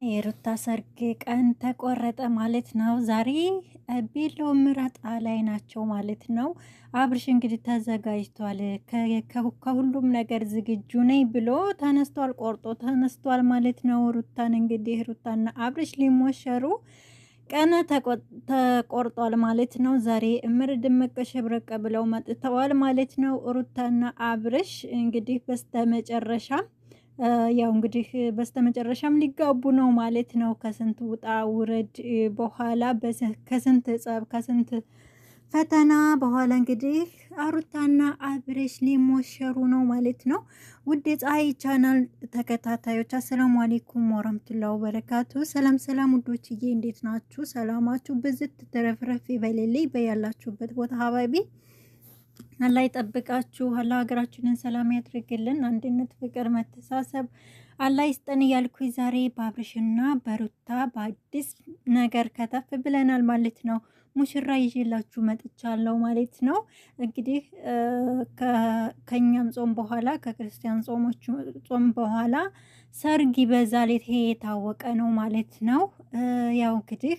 የሩታ ሰርግ ቀን ተቆረጠ ማለት ነው። ዛሬ ቬሎ ምረጣ ላይ ናቸው ማለት ነው። አብርሽ እንግዲህ ተዘጋጅቷል። ከሁሉም ነገር ዝግጁ ነኝ ብሎ ተነስቷል፣ ቆርጦ ተነስቷል ማለት ነው። ሩታን እንግዲህ ሩታና አብርሽ ሊሞሸሩ ቀን ተቆርጧል ማለት ነው። ዛሬ እምር ድምቅ ሽብርቅ ብለው መጥተዋል ማለት ነው። ሩታና አብርሽ እንግዲህ በስተመጨረሻ ያው እንግዲህ በስተመጨረሻም ሊጋቡ ነው ማለት ነው። ከስንት ውጣ ውረድ በኋላ፣ ከስንት ጸብ፣ ከስንት ፈተና በኋላ እንግዲህ ሩታና አብርሽ ሊሞሸሩ ነው ማለት ነው። ውድ የፀሐይ ቻናል ተከታታዮች አሰላሙ አሌይኩም ወረህመቱላሂ ወበረካቱ። ሰላም ሰላም ውዶችዬ፣ እንዴት ናችሁ? ሰላማችሁ ብዝት ትረፍረፍ ይበልልኝ በያላችሁበት ቦታ ሀባቢ አላህ ይጠብቃችሁ። አላህ ሀገራችንን ሰላም ያድርግልን። አንድነት፣ ፍቅር፣ መተሳሰብ አላህ ይስጠን እያልኩኝ ዛሬ በአብርሽና በሩታ በአዲስ ነገር ከተፍ ብለናል ማለት ነው። ሙሽራ ይዤላችሁ መጥቻለሁ ማለት ነው። እንግዲህ ከኛም ጾም በኋላ፣ ከክርስቲያን ጾሞች ጾም በኋላ ሰርግ ይበዛል። ይሄ የታወቀ ነው ማለት ነው። ያው እንግዲህ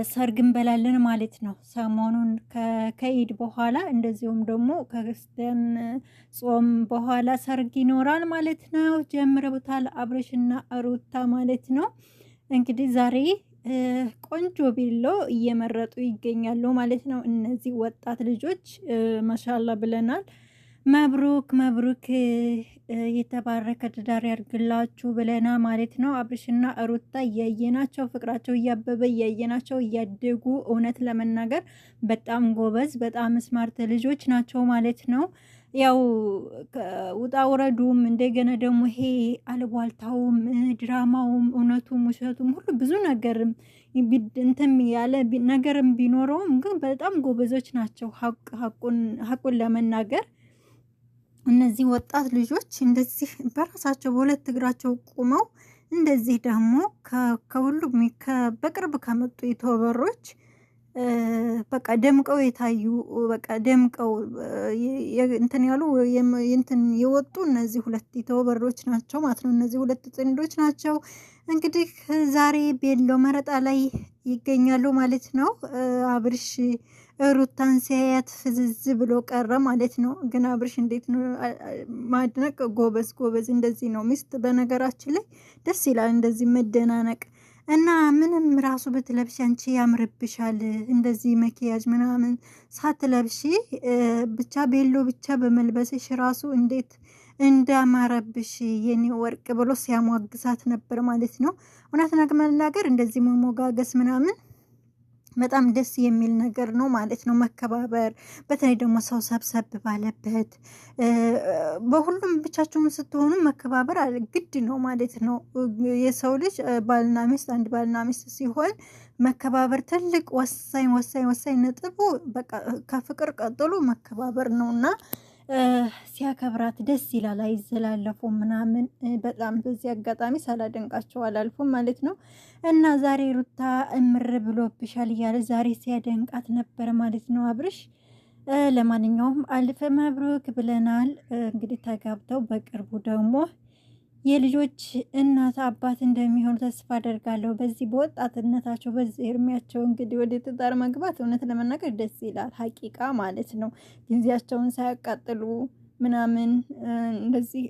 ሰርግ እንበላለን ማለት ነው። ሰሞኑን ከኢድ በኋላ እንደዚሁም ደግሞ ከክርስቲያን ጾም በኋላ ሰርግ ይኖራል ማለት ነው። ጀምረውታል አብርሽና ሩታ ማለት ነው። እንግዲህ ዛሬ ቆንጆ ቬሎ እየመረጡ ይገኛሉ ማለት ነው። እነዚህ ወጣት ልጆች ማሻላ ብለናል። መብሩክ መብሩክ፣ የተባረከ ትዳር ያድርግላችሁ ብለና ማለት ነው። አብርሽና ሩታ እያየናቸው ፍቅራቸው እያበበ፣ እያየናቸው እያደጉ፣ እውነት ለመናገር በጣም ጎበዝ፣ በጣም smart ልጆች ናቸው ማለት ነው። ያው ውጣ ውረዱም እንደገና ደግሞ ይሄ አልቧልታውም፣ ድራማውም፣ እውነቱም ውሸቱም ሁሉ ብዙ ነገርም እንትን ያለ ነገርም ቢኖረውም ግን በጣም ጎበዞች ናቸው። ሀቁን ለመናገር እነዚህ ወጣት ልጆች እንደዚህ በራሳቸው በሁለት እግራቸው ቁመው እንደዚህ ደግሞ ከሁሉም በቅርብ ከመጡ ዩቱበሮች በቃ ደምቀው የታዩ፣ በቃ ደምቀው እንትን ያሉ፣ እንትን የወጡ እነዚህ ሁለት ዩቱበሮች ናቸው ማለት ነው። እነዚህ ሁለት ጥንዶች ናቸው። እንግዲህ ዛሬ ቬሎ መረጣ ላይ ይገኛሉ ማለት ነው። አብርሽ ሩታን ሲያያት ፍዝዝ ብሎ ቀረ ማለት ነው። ግን አብርሽ እንዴት ነው ማድነቅ! ጎበዝ ጎበዝ፣ እንደዚህ ነው ሚስት። በነገራችን ላይ ደስ ይላል እንደዚህ መደናነቅ እና ምንም ራሱ ብትለብሺ አንቺ ያምርብሻል። እንደዚህ መኪያጅ ምናምን ሳትለብሺ ብቻ ቤሎ ብቻ በመልበስሽ ራሱ እንዴት እንዳማረብሽ የኔ ወርቅ ብሎ ሲያሟግሳት ነበር ማለት ነው። እውነት ለመናገር እንደዚህ መሞጋገስ ምናምን በጣም ደስ የሚል ነገር ነው ማለት ነው። መከባበር፣ በተለይ ደግሞ ሰው ሰብሰብ ባለበት፣ በሁሉም ብቻቸውን ስትሆኑ መከባበር ግድ ነው ማለት ነው። የሰው ልጅ ባልና ሚስት፣ አንድ ባልና ሚስት ሲሆን መከባበር ትልቅ ወሳኝ ወሳኝ ወሳኝ ነጥቡ በቃ ከፍቅር ቀጥሎ መከባበር ነው እና ሲያከብራት ደስ ይላል። አይዘላለፉም ምናምን፣ በጣም በዚህ አጋጣሚ ሳላደንቃቸው አላልፉም ማለት ነው። እና ዛሬ ሩታ እምር ብሎብሻል እያለ ዛሬ ሲያደንቃት ነበር ማለት ነው አብርሽ። ለማንኛውም አልፈ መብሩክ ብለናል። እንግዲህ ተጋብተው በቅርቡ ደግሞ የልጆች እናት አባት እንደሚሆኑ ተስፋ አደርጋለሁ። በዚህ በወጣትነታቸው በዚህ እድሜያቸው እንግዲህ ወደ ትዳር መግባት እውነት ለመናገር ደስ ይላል፣ ሀቂቃ ማለት ነው። ጊዜያቸውን ሳያቃጥሉ ምናምን እንደዚህ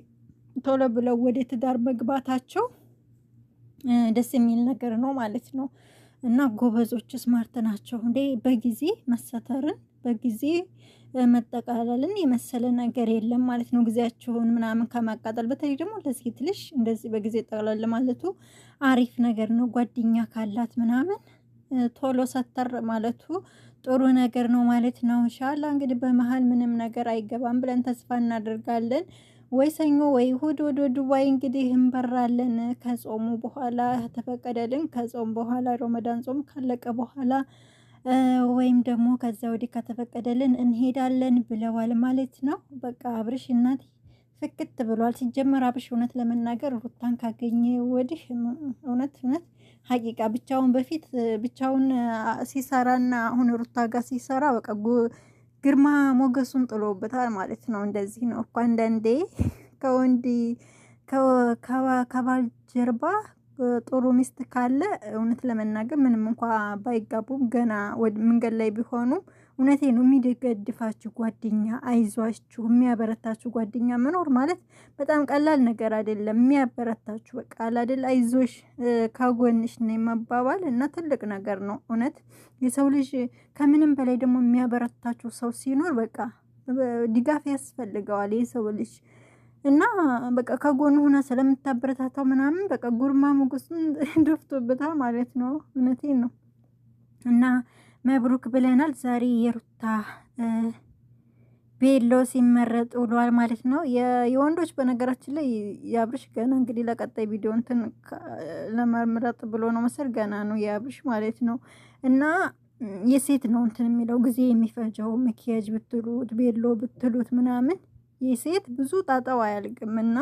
ቶሎ ብለው ወደ ትዳር መግባታቸው ደስ የሚል ነገር ነው ማለት ነው። እና ጎበዞች smart ናቸው እንዴ! በጊዜ መሰተርን፣ በጊዜ መጠቃለልን የመሰለ ነገር የለም ማለት ነው። ጊዜያቸውን ምናምን ከማቃጠል በተለይ ደግሞ ለሴት ልጅ እንደዚህ በጊዜ ጠቅለል ማለቱ አሪፍ ነገር ነው። ጓደኛ ካላት ምናምን ቶሎ ሰተር ማለቱ ጥሩ ነገር ነው ማለት ነው። ኢንሻአላህ እንግዲህ በመሀል ምንም ነገር አይገባም ብለን ተስፋ እናደርጋለን። ወይ ሰኞ ወይ እሁድ ወደ ዱባይ እንግዲህ እንበራለን። ከጾሙ በኋላ ተፈቀደልን። ከጾም በኋላ፣ ረመዳን ጾም ካለቀ በኋላ ወይም ደግሞ ከዛ ወዲህ ከተፈቀደልን እንሄዳለን ብለዋል ማለት ነው። በቃ አብርሽ እናት ፍክት ብሏል። ሲጀመር አብርሽ እውነት ለመናገር ሩታን ካገኘ ወዲህ እውነት እውነት ሀቂቃ ብቻውን በፊት ብቻውን ሲሰራና አሁን ሩታ ጋር ሲሰራ በቃ ግርማ ሞገሱን ጥሎበታል ማለት ነው። እንደዚህ ነው እኮ አንዳንዴ ከወንድ ከባል ጀርባ ጥሩ ሚስት ካለ እውነት ለመናገር ምንም እንኳ ባይጋቡም ገና መንገድ ላይ ቢሆኑም እውነቴ ነው፣ የሚደገድፋችሁ ጓደኛ፣ አይዟችሁ የሚያበረታችሁ ጓደኛ መኖር ማለት በጣም ቀላል ነገር አይደለም። የሚያበረታችሁ በቃ አይደል፣ አይዞሽ ከጎንሽ ነው የመባባል እና ትልቅ ነገር ነው እውነት። የሰው ልጅ ከምንም በላይ ደግሞ የሚያበረታችሁ ሰው ሲኖር በቃ ድጋፍ ያስፈልገዋል የሰው ልጅ። እና በቃ ከጎኑ ሆና ስለምታበረታታው ምናምን በቃ ጉርማ ሞገሱን ደፍቶበታል ማለት ነው። እውነቴን ነው። እና መብሩክ ብለናል። ዛሬ የሩታ ቤሎ ሲመረጥ ውሏል ማለት ነው። የወንዶች በነገራችን ላይ የአብርሽ ገና እንግዲህ ለቀጣይ ቪዲዮ እንትን ለመምረጥ ብሎ ነው መሰል ገና ነው የአብርሽ ማለት ነው። እና የሴት ነው እንትን የሚለው ጊዜ የሚፈጀው፣ መኪያጅ ብትሉት ቤሎ ብትሉት ምናምን የሴት ብዙ ጣጣው አያልቅም። እና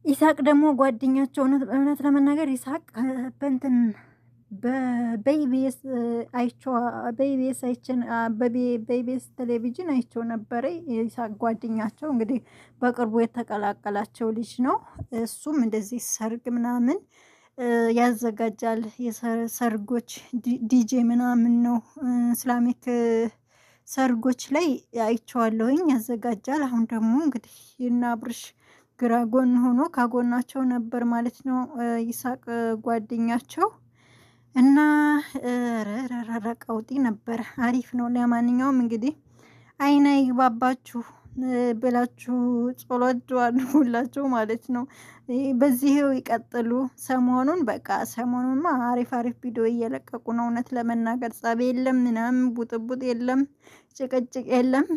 ይሳቅ ደግሞ ጓደኛቸው፣ እውነት ለመናገር ይሳቅ በእንትን በኢቢኤስ አይቼው፣ በኢቢኤስ አይቼን፣ በኢቢኤስ ቴሌቪዥን አይቼው ነበረ። ይሳቅ ጓደኛቸው እንግዲህ በቅርቡ የተቀላቀላቸው ልጅ ነው። እሱም እንደዚህ ሰርግ ምናምን ያዘጋጃል። የሰርጎች ዲጄ ምናምን ነው። Islamic ሰርጎች ላይ አይቼዋለሁኝ፣ ያዘጋጃል። አሁን ደግሞ እንግዲህ እና አብርሽ ግራ ጎን ሆኖ ካጎናቸው ነበር ማለት ነው ይሳቅ ጓደኛቸው። እና ረረረ ቀውጢ ነበረ። አሪፍ ነው። ለማንኛውም እንግዲህ አይና ይግባባችሁ ብላችሁ ጸሎት አድርጉላቸው ማለት ነው። በዚህው ይቀጥሉ። ሰሞኑን በቃ ሰሞኑንማ አሪፍ አሪፍ ቪዲዮ እየለቀቁ ነው። እውነት ለመናገር ጸብ የለም ምናምን ቡጥቡጥ የለም፣ ጭቅጭቅ የለም።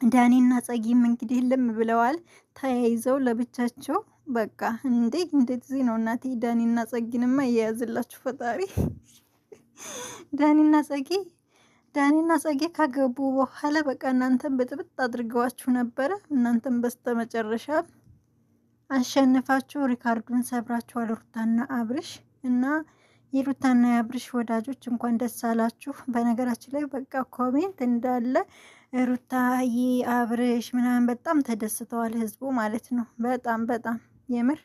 ዳኒና ጸጊም እንግዲህ ልም ብለዋል ተያይዘው ለብቻቸው። በቃ እንዴ እንደዚህ ነው እናቴ። ዳኒና ጸጊንማ እየያዝላችሁ ፈጣሪ። ዳኒና ጸጊ፣ ዳኒና ጸጌ ካገቡ በኋላ በቃ እናንተን ብጥብጥ አድርገዋችሁ ነበረ። እናንተን በስተመጨረሻ አሸንፋችሁ ሪካርዱን ሰብራችኋል ሩታና አብርሽ። እና የሩታና የአብርሽ ወዳጆች እንኳን ደስ አላችሁ። በነገራችን ላይ በቃ comment እንዳለ ሩታዬ አብርሽ ምናምን በጣም ተደስተዋል ህዝቡ ማለት ነው። በጣም በጣም የምር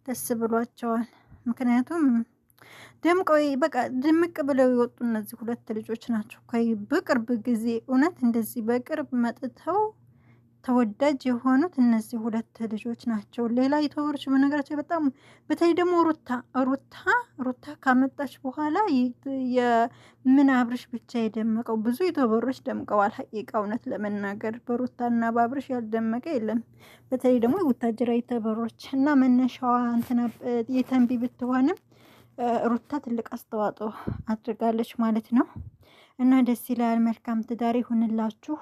ደስ ብሏቸዋል። ምክንያቱም ደምቀው በቃ ድምቅ ብለው የወጡ እነዚህ ሁለት ልጆች ናቸው። በቅርብ ጊዜ እውነት እንደዚህ በቅርብ መጥተው ተወዳጅ የሆኑት እነዚህ ሁለት ልጆች ናቸው። ሌላ YouTuber ኦች በነገራቸው በጣም በተለይ ደግሞ ሩታ ሩታ ሩታ ካመጣች በኋላ የምን አብርሽ ብቻ የደመቀው፣ ብዙ YouTuber ኦች ደምቀዋል። ሀቂቃ እውነት ለመናገር በሩታና በአብርሽ ያልደመቀ የለም። በተለይ ደግሞ የቡታጅራ YouTuber ኦች እና መነሻዋ እንትና የተንቢ ብትሆንም ሩታ ትልቅ አስተዋጽኦ አድርጋለች ማለት ነው። እና ደስ ይላል። መልካም ትዳር ይሁንላችሁ።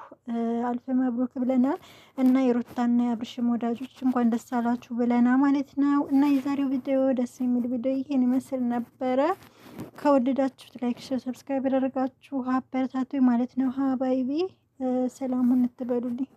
አልፍ መብሩክ ብለናል። እና የሩታና የአብርሽም ወዳጆች እንኳን ደስ አላችሁ ብለና ማለት ነው። እና የዛሬው ቪዲዮ ደስ የሚል ቪዲዮ ይሄን ይመስል ነበረ። ከወደዳችሁት like፣ share፣ subscribe ያደረጋችሁ አበረታቱ ማለት ነው። ሀባይቢ ሰላም ሁኑ ትበሉልኝ።